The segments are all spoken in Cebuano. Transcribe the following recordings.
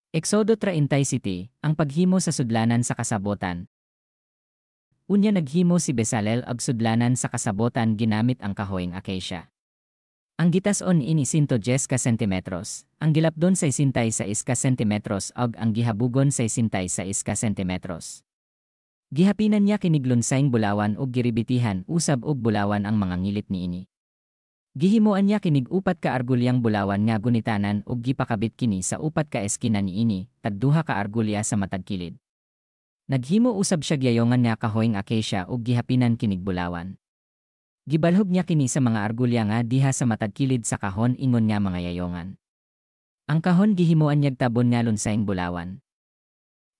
Exodo 37, ang paghimo sa sudlanan sa kasabotan. Unya naghimo si Bezalel og sudlanan sa kasabotan ginamit ang kahoyng acacia. Ang gitas-on ini 110 ka sentimetros, ang gilapdon 66 ka sentimetros ug ang gihabugon 66 ka sentimetros. Gihapinan niya kinig lunsaing bulawan ug giribitihan usab og bulawan ang mga ngilit niini. Gihimuan niya kinig upat ka argulyang bulawan nga gunitanan ug gipakabit kini sa upat ka eskina niini, tag duha ka argulya sa matag kilid. Naghimo usab siya yayongan nga kahoyng acacia ug gihapinan kinig bulawan. Gibalhog niya kini sa mga argulya nga diha sa matag kilid sa kahon ingon nga mga yayongan. Ang kahon gihimuan niyag tabon nga lunsaing bulawan.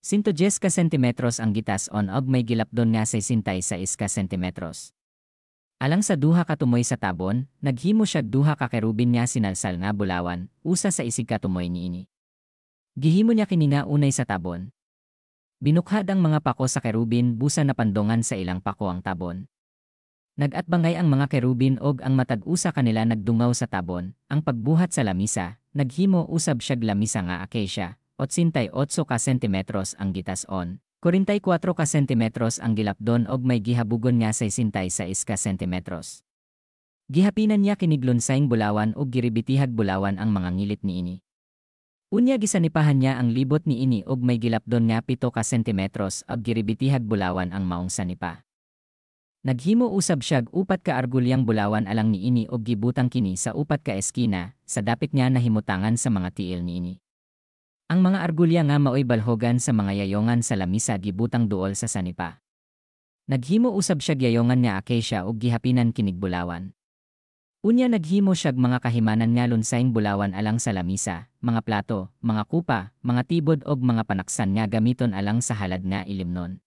110 ka sentimetros ang gitas-on ug may gilapdon nga 66 ka sentimetros. Alang sa duha ka tumoy sa tabon, naghimo siya duha ka kerubin nga sinalsal nga bulawan, usa sa isig ka tumoy niini. Gihimo niya kini nga unay sa tabon. Binukhad ang mga pako sa kerubin busa napandongan sa ilang pako ang tabon. Nag-atbangay ang mga kerubin og ang matag usa kanila nagdungaw sa tabon. Ang pagbuhat sa lamisa, naghimo usab siyag lamisa nga acacia, 88 ka sentimetros ang gitas-on, 44 ka sentimetros ang gilapdon og may gihabugon nga 66 ka sentimetros. Gihapinan niya kinig lunsaing bulawan ug giribitihag bulawan ang mga ngilit niini. Unya gisanipahan niya ang libot niini og may gilapdon nga 7 ka sentimetros ug giribitihag bulawan ang maong sanipa. Naghimo usab siyag upat ka argulyang bulawan alang niini ug gibutang kini sa upat ka eskina sa dapit nga nahimutangan sa mga tiil niini. Ang mga argulya nga maoy balhogan sa mga yayongan sa lamisa gibutang duol sa sanipa. Naghimo usab siyag yayongan nga acacia ug gihapinan kinig bulawan. Unya naghimo siyag mga kahimanan nga lunsaing bulawan alang sa lamisa, mga plato, mga kupa, mga tibod og mga panaksan nga gamiton alang sa halad nga ilimnon.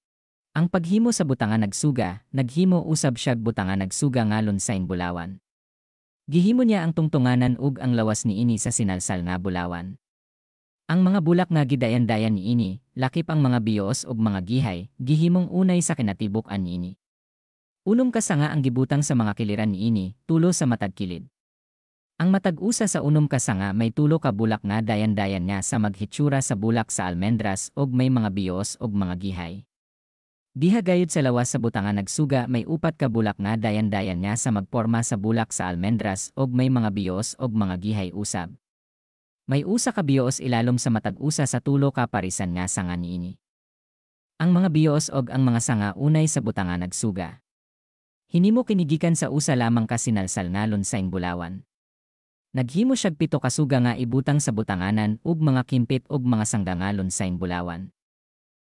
Ang paghimo sa butangan nagsuga, naghimo usab siyag butangan nagsuga nga lunsaing bulawan. Gihimo niya ang tungtunganan ug ang lawas niini sa sinalsal nga bulawan. Ang mga bulak nga gidayan-dayan niini, lakip ang mga biyoos ug mga gihay, gihimong unay sa kinatibuk-an niini. Unom ka sanga ang gibutang sa mga kiliran niini, tulo sa matag kilid. Ang matag usa sa unom ka sanga may tulo ka bulak nga dayan-dayan nga sa maghitsura sa bulak sa almendras ug may mga biyoos ug mga gihay. Diha gayud sa lawas sa butangan nagsuga may upat ka bulak nga dayan-dayan nga sa magporma sa bulak sa almendras ug may mga biyoos ug mga gihay usab. May usa ka biyoos ilalom sa matag usa sa tulo ka parisan nga sanga niini. Ang mga biyoos og ang mga sanga unay sa butanga nagsuga. Hinimo kini gikan sa usa lamang ka sinalsal nga lunsaing bulawan. Naghimo siyag pito ka suga nga ibutang sa butanganan ug mga kimpit ug mga sangga nga lunsaing bulawan.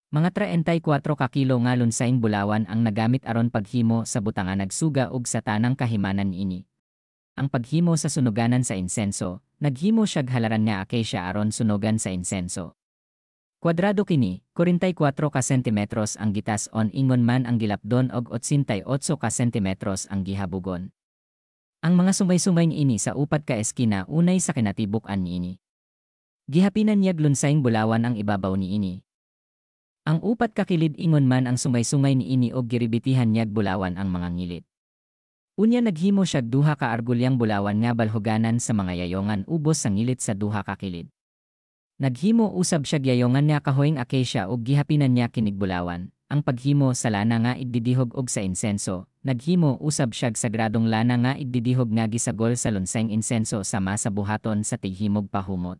Mga 34 ka kilo nga lunsaing bulawan ang nagamit aron paghimo sa butangan nagsuga ug sa tanang kahimanan niini. Ang paghimo sa sunuganan sa insenso, naghimo siyag halaran nga acacia aron sunugan sa insenso. Kwadrado kini, 44 ka sentimetros ang gitas-on ingon man ang gilapdon og 88 ka sentimetros ang gihabugon. Ang mga sungay-sungay niini sa upat ka eskina unay sa kinatibuk-an niini. Gihapinan niyag lunsaing bulawan ang ibabaw niini. Ang upat ka kilid ingon man ang sungay-sungay niini og giribitihan niyag bulawan ang mga ngilit. Unya naghimo siyag duha ka argulyang bulawan nga balhuganan sa mga yayongan ubos sa ngilit sa duha ka kilid. Naghimo usab siyag yayongan nga kahoyng acacia ug gihapinan niya kinig bulawan. Ang paghimo sa lana nga igdidihog og sa insenso, naghimo usab siyag sagradong lana nga igdidihog nga gisagol sa lunsaing insenso sama sa buhaton sa tighimog pahumot.